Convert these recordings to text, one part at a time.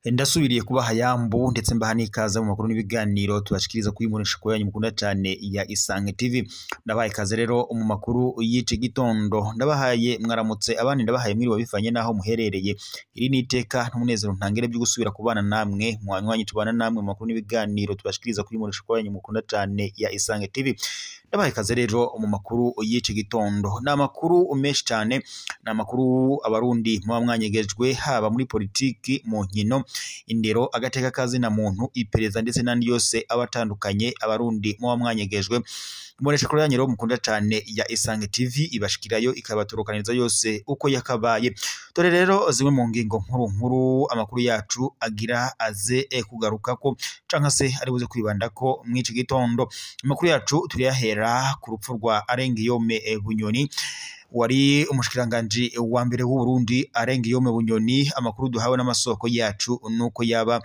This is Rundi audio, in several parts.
Ndasubiriye kubaha yambu ndetse mbaha n'ikaze mu makuru n'ibiganiro tubashikiriza kuri imbonesha yanyu mukunda cyane ya Isange TV. Ndabahaye ikaze rero mu makuru y'ici gitondo, ndabahaye mwaramutse abandi ndabahaye mwiriwe bivanye naho muherereye. Iri ni iteka n'umunezero ntangere byo gusubira kubana namwe mwanywanyi tubana namwe mu makuru n'ibiganiro tubashikiriza kuri imbonesha yanyu mukunda cyane ya Isange TV. Ndabahaye ikaze rero mu makuru y'ici gitondo. Ni amakuru menshi cyane, ni amakuru abarundi muba mwanyegejwe haba muri politiki, mu nkino, indero, agateka kazina muntu, iperereza ndetse n'andi yose abatandukanye abarundi muba mwanyegejwe. Imbonesha kure yanyu rero mukunda cyane ya Isange TV ibashikirayo ikabaturukaniriza yose uko yakabaye. Dore rero zimwe mu ngingo nkuru nkuru amakuru yacu agira aze kugarukako canka se ari buze kwibandako mw'ici gitondo. Amakuru yacu turiyahera ku rupfu rwa Arengiyome Bunyoni wari umushikiranganji wa mbere w'u Burundi. Arengiyome Bunyoni, amakuru duhawe n'amasoko yacu nuko yaba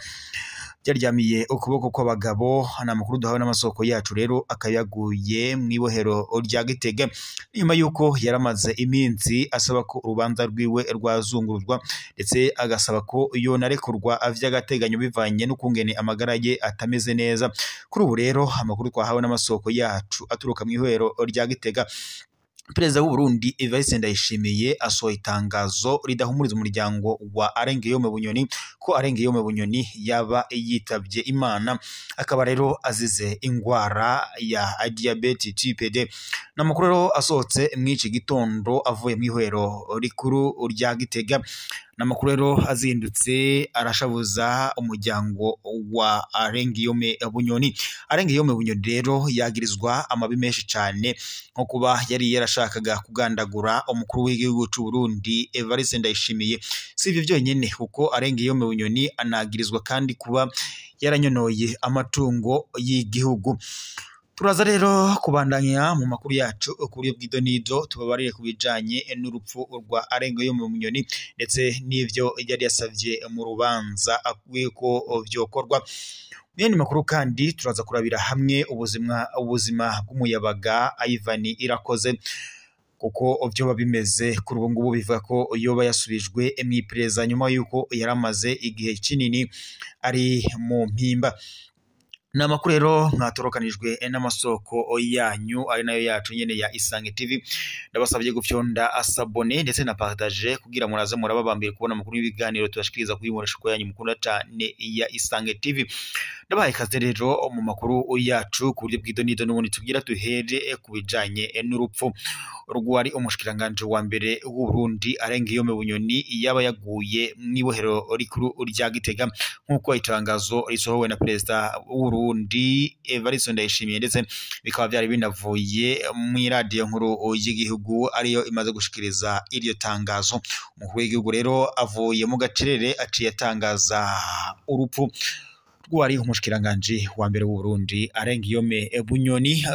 yaryamiye ukuboko kw'abagabo. Ni amakuru duhawe n'amasoko yacu rero akayaguye mw'ibohero rya Gitega nyuma yuko yaramaze iminsi asaba ko urubanza rwiwe rwazunguruzwa ndetse agasaba ko yonarekurwa vy'agateganyo bivanye n'ukungene amagara ye atameze neza. Kuri ubu rero amakuru twahawe n'amasoko yacu aturuka mw'ibohero rya Gitega, Perezida w'u Burundi Evariste Ndayishimiye asohoye itangazo ridahumuriza umuryango wa Arengiyome Bunyoni ko Arengiyome Bunyoni yaba yitavye Imana, akaba rero azize ingwara ya diabete type 2. N'amakuru rero asohotse mw'ici gitondo avuye mw'ihwero rikuru rya Gitega. N'amakuru rero azindutse arashabuza umuryango wa Arengiyome Bunyoni. Arengiyome Bunyoni rero yagirizwa amabi menshi cyane nko kuba yari yarashakaga kugandagura umukuru w'igihugu c'u Burundi Evariste Ndayishimiye. Si ivyo byonyene kuko Arengiyome Bunyoni anagirizwa kandi kuba yaranyonoye amatungo y'igihugu. Turaza rero kubandanya mu makuru yacu kuri bw'idonido tubabarire ku bijanye n'urupfu rwa Arengiyome Bunyoni ndetse n'ivyo yari yasavye mu rubanza akwiye ko vyokorwa. Mu makuru kandi turaza kurabira hamwe ubuzima bw'umuyabaga Ivan Irakoze kuko vyoba bimeze kuri ubu ngubu bivuga ko yoba yasubijwe mw'iperereza nyuma yuko yaramaze igihe kinini ari mu mpimba. Ni amakuru rero mwatorokanijwe n'amasoko yanyu ari nayo yacu nyene ya Isange TV. Ndabasabye gufyonda asabone ndetse na partage kugira muraze murababambire kubona amakuru y'ibiganiro tubashikiriza kuri imbonesha yanyu mukunda cyane ya Isange TV. Ndabahaye ikaze rero mu makuru yacu ku buryo bw'idonido n'ubundi tugira duhere ku bijanye n'urupfu rwari umushikiranganji wa mbere w'u Burundi Arengiyome Bunyoni yaba yaguye mw'ibohero rikuru rya Gitega nk'uko itangazo risohowe na Perezida w'u Burundi Evariste Ndayishimiye ndetse bikaba byari binavuye mw'iradiyo nkuru y'igihugu ariyo imaze gushikiriza iryo tangazo. Umukuru w'igihugu rero avuye mu gacerere aciye atangaza urupfu rwari umushikiranganji wa mbere w'u Burundi Arengiyome Bunyoni.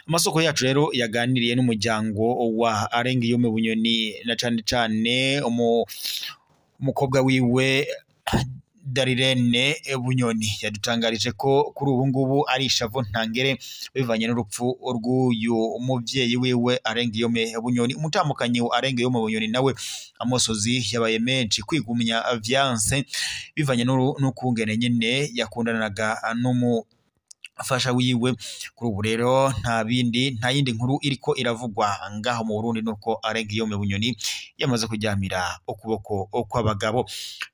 Amasoko yacu rero yaganiriye n'umuryango wa Arengiyome Bunyoni na cane cane umukobwa wiwe Darirene Bunyoni yadutangarije ko kuri ubu ngubu ari ishavu ntangere bivanye n'urupfu rw'uyu muvyeyi wiwe Arengiyome Bunyoni. Umutamukanyi wa Arengiyome Bunyoni nawe amosozi yabaye menshi, kwigumya vyanse bivanye n'ukungene nyene yakundanaga n'umufasha wiwe. Kuri ubu rero nta bindi nta yindi nkuru iriko iravugwa ngaho mu Burundi nuko Arengiyome Bunyoni yamaze kuryamira ukuboko kw'abagabo.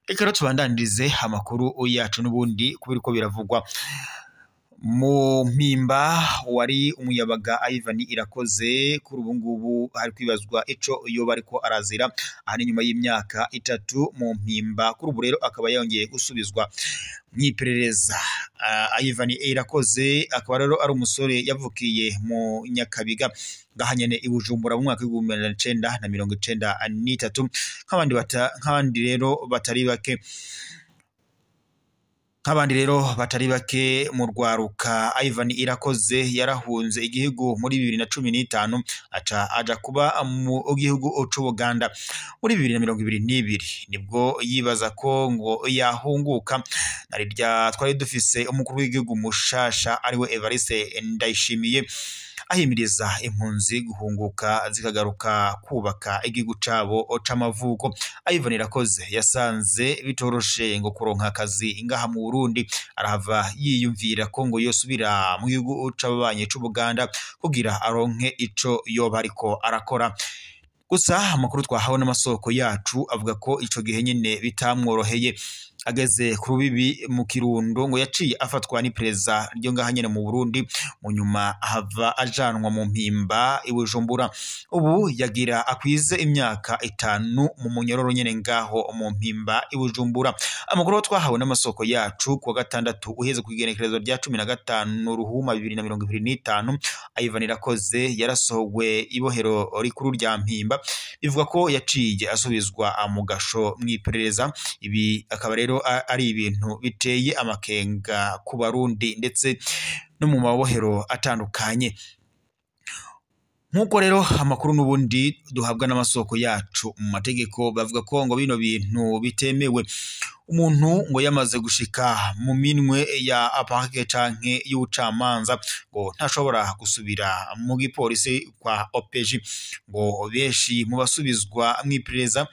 Reka rero tubandanirize amakuru yacu n'ubundi kubera ko biravugwa mu mpimba wari umuyabaga Ivan Irakoze. Kuri ubu ngubu hari kwibazwa ico yoba ariko arazira aha ni nyuma y'imyaka 3 mu mpimba. Kuri ubu rero akaba yongeye gusubizwa mw'iperereza. Ivan Irakoze akaba rero ari umusore yavukiye mu Nyakabiga ngaha nyene i Bujumbura mu mwaka w'igihumbi magana cenda na mirongo icenda n'itatu nk'abandi rero batari bake Nk'abandi rero batari bake mu rwaruka, Ivan Irakoze yarahunze igihugu muri 2015 aca aja kuba mu gihugu c'Ubuganda. Muri 2022 nibwo yibaza ko ngo yahunguka, narirya twari dufise umukuru w'igihugu mushasha ariwe Evariste Ndayishimiye. ahimiriza impunzi guhunguka zikagaruka kubaka igihugu cabo c'amavuko. Ivan Irakoze yasanze bitoroshe ngo kuronka akazi ngaha mu Burundi, arahava yiyumvira ko ngo yosubira mu gihugu c'ababanyi c'Ubuganda kugira aronke ico yoba ariko arakora. Gusa amakuru twahawe n'amasoko yacu avuga ko ico gihe nyene bitamworoheye. Ageze ku rubibi mu Kirundo ngo yaciye afatwa n'iperereza ryo ngaha nyene mu Burundi, mu nyuma ahava ajanwa mu Mpimba i Bujumbura. Ubu yagira akwize imyaka 5 mu munyororo nyene ngaho mu Mpimba i Bujumbura. Amakuru twahawe n'amasoko yacu kuwa gatandatu uheze ku igenekerezo rya 15 Ruhuma 2025, Ivan Irakoze yarasohowe ibohero rikuru rya Mpimba, bivuga ko yaciye asubizwa mu gasho mw'iperereza. Ibi akaba rero ari ibintu biteye amakenga ku Barundi ndetse no mu mabohero atandukanye. Nkuko rero amakuru n'ubundi duhabwa n'amasoko yacu mu mategeko bavuga ko ngo bino bintu bitemewe. Umuntu ngo yamaze gushika mu minwe ya parquet canke y'ubucamanza ngo ntashobora gusubira mu gipolisi kwa OPJ. Ngo benshi mu basubizwa mw'iperereza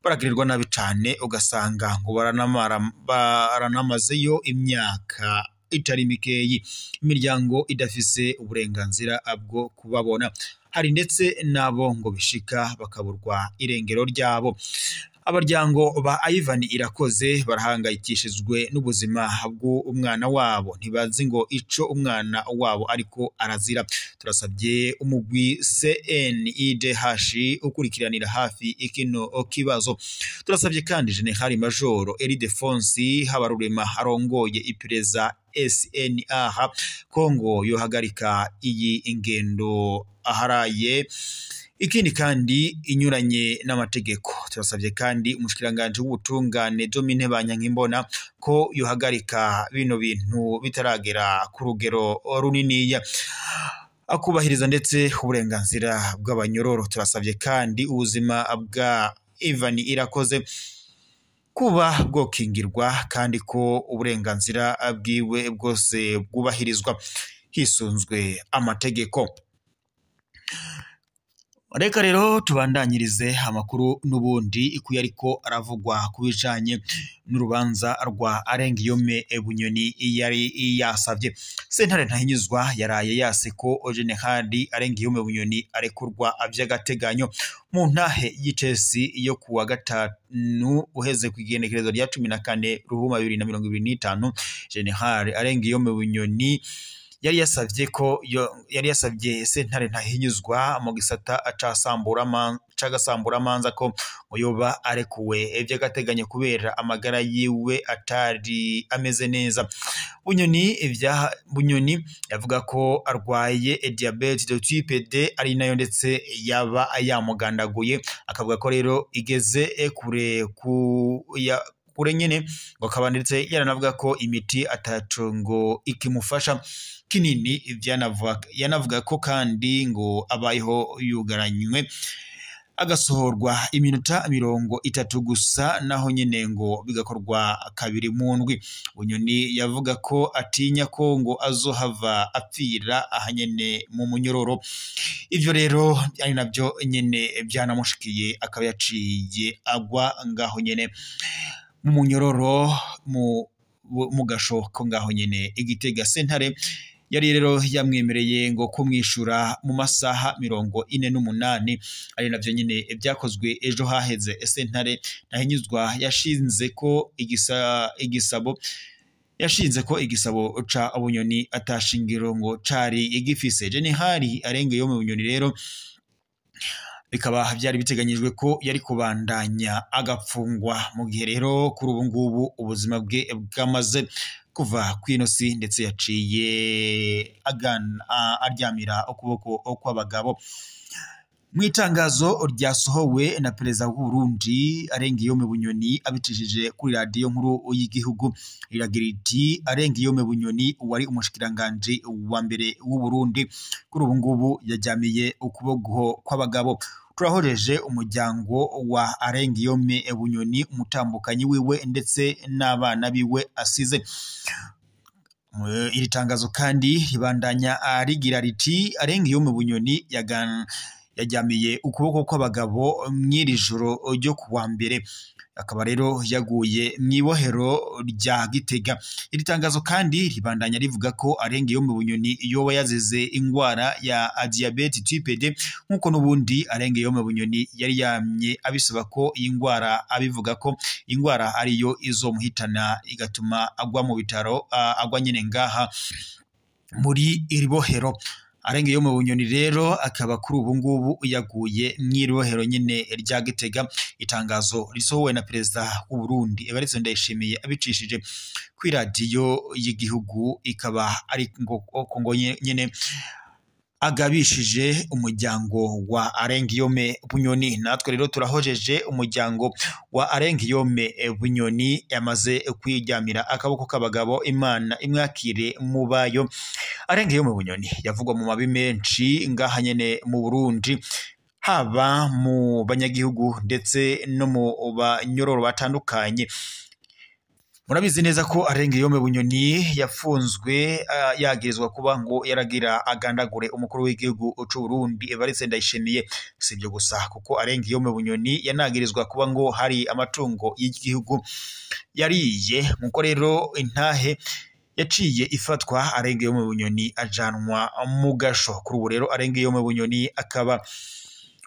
baragirirwa nabi cane, ugasanga ngo baranamazeyo imyaka itari mikeyi, imiryango idafise uburenganzira bwo kubabona. Hari ndetse nabo ngo bishika bakaburwa irengero ryabo. Abaryango ba Ivan Irakoze barahangayikishijwe n'ubuzima bw'umwana wabo, ntibazi ngo ico umwana wabo ariko arazira. Turasabye umugwi CNIDH ukurikiranira hafi ikino kibazo. Turasabye kandi General Major Ildefonsi Habarurema arongoye iperereza SNAH Kongo yohagarika iyi ingendo aharaye, ikindi kandi inyuranye n'amategeko. Turasabye kandi umushikiranganje w'ubutungane Domine Banyankimbona ko yohagarika bino bintu bitaragera ku rugero runiniya, akubahiriza ndetse uburenganzira bw'abanyororo. Turasabye kandi ubuzima bwa Ivan Irakoze kuba bwokingirwa kandi ko uburenganzira bwiwe bwose bwubahirizwa hisunzwe amategeko. Reka rero tubandanyirize amakuru n'ubundi ikuye ariko aravugwa kubijanye n'urubanza rwa Arengiyome Bunyoni yari yasavye. Sentare Ntahinyuzwa yaraye yase ko General Arengiyome Bunyoni arekurwa vy'agateganyo mu ntahe y'icesi yo kuwa gatanu uheze ku igenekerezo rya 14 Ruhuma 2025. General Arengiyome Bunyoni yari yasavye ko yari yasavye sentare Ntahinyuzwa mu gisata c'agasamburamanza ko yoba arekuwe vy'agateganyo kubera amagara yiwe atari ameze neza. Bunyoni yavuga ko arwaye diabete de type D ari nayo ndetse yaba yamugandaguye, akavuga ko rero igeze kure kure nyene, ngo akaba ndetse yaranavuga ko imiti ataco ngo ikimufasha kinini. Yanavuga ko kandi ngo abayeho yugaranywe agasohorwa iminota 30 gusa, naho nyene ngo bigakorwa kabiri mu ndwi. Bunyoni yavuga ko atinya ko ngo azohava apfira ahanyene mu munyororo. Ivyo rero ari navyo nyene vyanamushikiye, akaba yaciye agwa ngaho nyene mu munyororo mu gashoko ngaho nyene Igitega. Sentare yari rero yamwemereye ngo kumwishura mu masaha 48, ari navyo nyene vyakozwe ejo haheze. Sentare Ntahinyuzwa yashinze ko igisabo yashinze ko igisabo ca Bunyoni atashingiro ngo cari igifise. General Arengiyome Bunyoni rero bikaba byari biteganyijwe ko yari kubandanya agapfungwa, mu gihe rero kuri ubu ngubu ubuzima bwe bwamaze kuva kw'inosi, ndetse yaciye aryamira ukuboko kw'abagabo. Mu itangazo ryasohowe na perezida w'u Burundi Arengiyome Bunyoni abicishije kuri radiyo nkuru y'igihugu, riragira riti: Arengiyome Bunyoni wari umushikiranganje wa mbere w'u Burundi kuri ubu ngubu yajyamiye ukuboko kw'abagabo. Turahoreje umuryango wa Arengiyome Bunyoni, umutambukanyi wiwe ndetse n'abana biwe asize. Iri tangazo kandi ribandanya rigira riti Alengiyome Bunyoni yajyamiye ukuboko kw'abagabo mw'iri joro ryo kuwa mbere, akaba rero yaguye mw'ibohero rya Gitega. Iri tangazo kandi ribandanya rivuga ko Alengiyome Bunyoni yoba yazize ingwara ya diabete type 2, nkuko n'ubundi Alengiyome Bunyoni yari yamye abisaba ko iyi ngwara, abivuga ko ingwara ariyo izomuhitana igatuma agwa mu bitaro, agwa nyene ngaha muri iri bohero. Alengiyome Bunyoni rero akaba kuri ubu ngubu yaguye mw'ibohero nyene rya Gitega. Itangazo risohowe na perezida w'u Burundi Evariste Ndayishimiye abicishije kw'iradiyo y'igihugu, ikaba ari ngo nyene agabishije umuryango wa Alengiyome Bunyoni. Natwe rero turahojeje umuryango wa Alengiyome Bunyoni yamaze kwiryamira akaboko k'abagabo, Imana imwakire mubayo. Alengiyome Bunyoni yavugwa mu mabi menshi ngaha nyene mu Burundi, haba mu banyagihugu ndetse no mu banyororo batandukanye. Murabizi neza ko Alengiyome Bunyoni yafunzwe yagirizwa kuba ngo yaragira agandagure umukuru w'igihugu c'u Burundi Evariste Ndayishimiye. Si ibyo gusa, kuko Alengiyome Bunyoni yanagirizwa kuba ngo hari amatungo y'igihugu yariye. Nkuko rero intahe yaciye ifatwa, Alengiyome Bunyoni ajanwa mu gasho. Kuri ubu rero Alengiyome Bunyoni akaba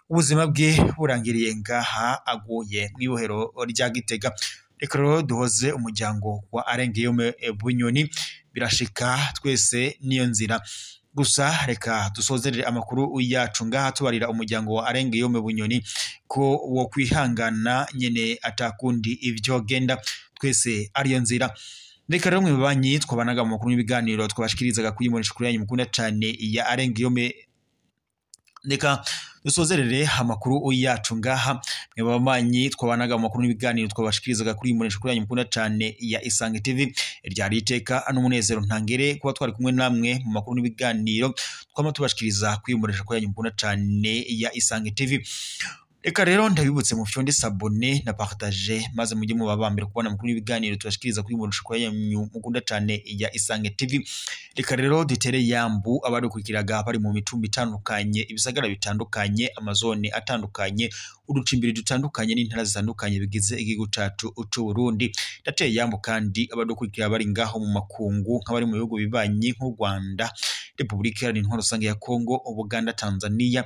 ubuzima bwe burangiriye ngaha, aguye mw'ibohero rya Gitega. Reka rero duhoze umuryango wa Alengiyome Bunyoni, birashika twese niyo nzira. Gusa reka dusozerere amakuru yacu ngaha tubarira umuryango wa Alengiyome Bunyoni ko wo kwihangana nyene atakundi ivyogenda, twese ariyo nzira. Reka rero mwe banyi twabanaga mu makuru n'ibiganiro twabashikirizaga kuyibonesha kuri yanyu mukunda cane ya Alengiyome. Reka dusozerere amakuru yacu ngaha, mwe babanyi twabanaga mu makuru n'ibiganiro twabashikirizaga kuri imbonesha kuri yanyu mukunda cane ya Isange TV. Ryari iteka n'umunezero ntangere kuba twari kumwe namwe mu makuru n'ibiganiro twama tubashikiriza kuri imbonesha kuri yanyu mukunda cane ya Isange TV. Reka rero ndabibutse mu fyonde sabone na partage, maze mujye mu babambere kubona amakuru n'ibiganiro tubashikiriza kuri imbonesha kuri yanyu mukunda cane ya Isange TV. Reka rero dutere yambu abadukurikiraga bari mu mitumba itandukanye, ibisagara bitandukanye, amazone atandukanye, uducimbiri dutandukanye n'intara zitandukanye bigize igihugu cacu c'u Burundi. Ndateye yambu kandi abadukurikira bari ngaho mu makungu, nk'abari mu bihugu bibanyi nk'u Rwanda, Repubulika Iharanira Intwaro Rusange ya Kongo, Uganda, Tanzania,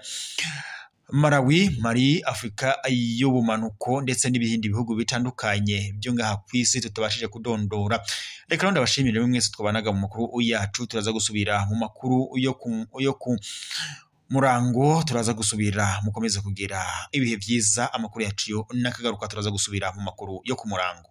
Malawi, Mali, Afrika y'ubumanuko ndetse n'ibindi bihugu bitandukanye byo ngaha kw'isi tutabashije kudondora. Reka rero ndabashimire mwese twabanaga mu makuru yacu. Turaza gusubira mu makuru yo ku murango, turaza gusubira. Mukomeze kugira ibihe vyiza. Amakuru yacu yo nakagaruka, turaza gusubira mu makuru yo ku murango.